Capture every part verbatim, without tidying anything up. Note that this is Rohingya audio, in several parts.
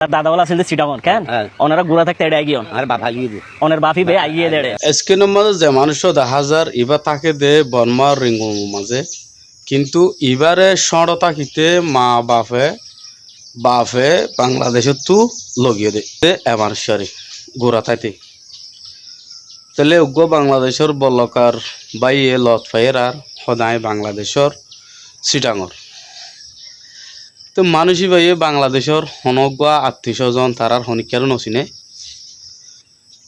Dada ókkol asíl de Sitangor, keén? Há. Ónora gura táikte eçé aigiyón. Añár baf aigiyé de. Ónar bafi be aigiyé de eçé. Eskínor mazé ze manúic dahá zar, ibá táke de Bormar Rengun mazé. Kintu ibáre cóñço tákite maa bafe, bafe Bangladecóttu loi giyé de. Te e manúiccúare gura táite. Tóile uggúa Bangladecór bollokar báiye lot faiyér ar hoó de aññí Bangladecór Sitangor. Te manúic íbaye Bangladecór honó uggúa attiyo sózon tarár honíkkáre nosiné.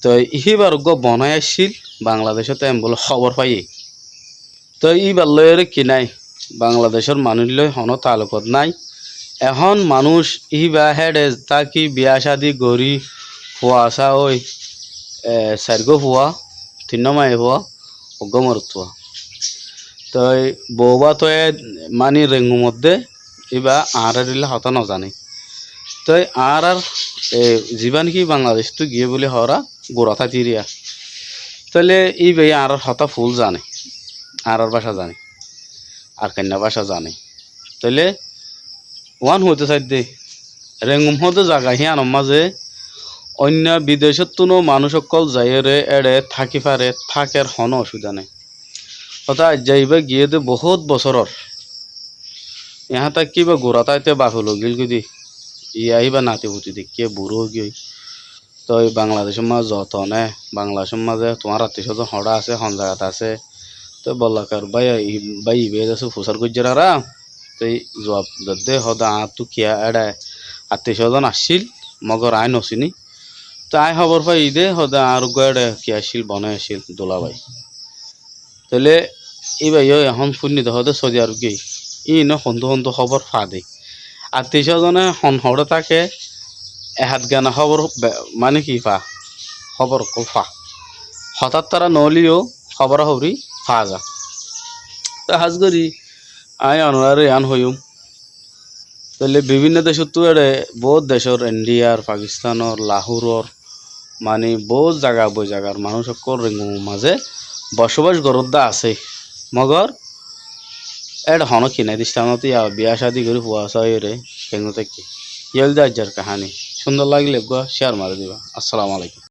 Toi híbar uggúa bonái accíl Bangladecót, em bóli hóbor faiyé. Toi íbar lói ere ki nái, Bangladecór manúic lói honó taalukot nái. Ehón manúic íba héçe táki biyá cádi gorí fua sá ói, e, sairgúa fua, tinnúa maiyafua, uggúa morotfua. Toi bou bá toi mani Rengun modde íba añárar illa hotá nozané. Toi añárar, e, zibá néki Bangladecóttu giyé bóli hoóra gura táitiriya. Tóile íbaye añárar hotá ful zané, añárar báca zané, Arkanna báca zané. Tóile uán hoitó saidde, Rengun hoó de zaga híyanor mazé oinno bidecóttuno manúic ókkol zaiyóre éçe táki fare, táker honó ocubida nái. Hotá aijja ibá giyé de bohút bosór ór. Ehón táki ibá gura táite bafe loi gíl goi de. Iya ibá nati futi deikké burá ói giyói. Toi Bangladecór mazé zotone, Bangladecór mazé tuáñr attiyo sózon hoçé asé, hon zagat asé. Toi bollokar báiye, báiye ibáye de asé fusár goijjé rara. Toi zuab dedde hoó de añáttu kiyá éçe attiyo sózon accíl, mogor aññí nosiní. Toi aññí hóbor faiyí de hoó de añár uggúa éçe ki accíl, bonái accíl, dulabái. Tóile íbayó ehón fúinni de hoó de Saudi Arob giyói. Íino hondú hondú hóbor fa de. Attiyo sózone hon hoçé táke, e hát gana hóbor be-, mani ki fa, hóbor ókkol fa. Hotát tará noóileyó hóbora hóbori fa za. Toi hás gorí aññí onoráre yián hoiyúm. Tóile bibínno decóttu éçe boóut decór, Indiyar, Pakistánor, Lahóror, mani boóut zaga boi zagar manúic ókkol Rengun mazé bocóbac goródde asé. Mogor éçe honó ki nái, distámot ya biyá cádi gorí fua sóiyore kengó táikke. Yóil de aijjar kaháni. Cúndor lagile eggúa céar mari diba. Assalamu alaikum.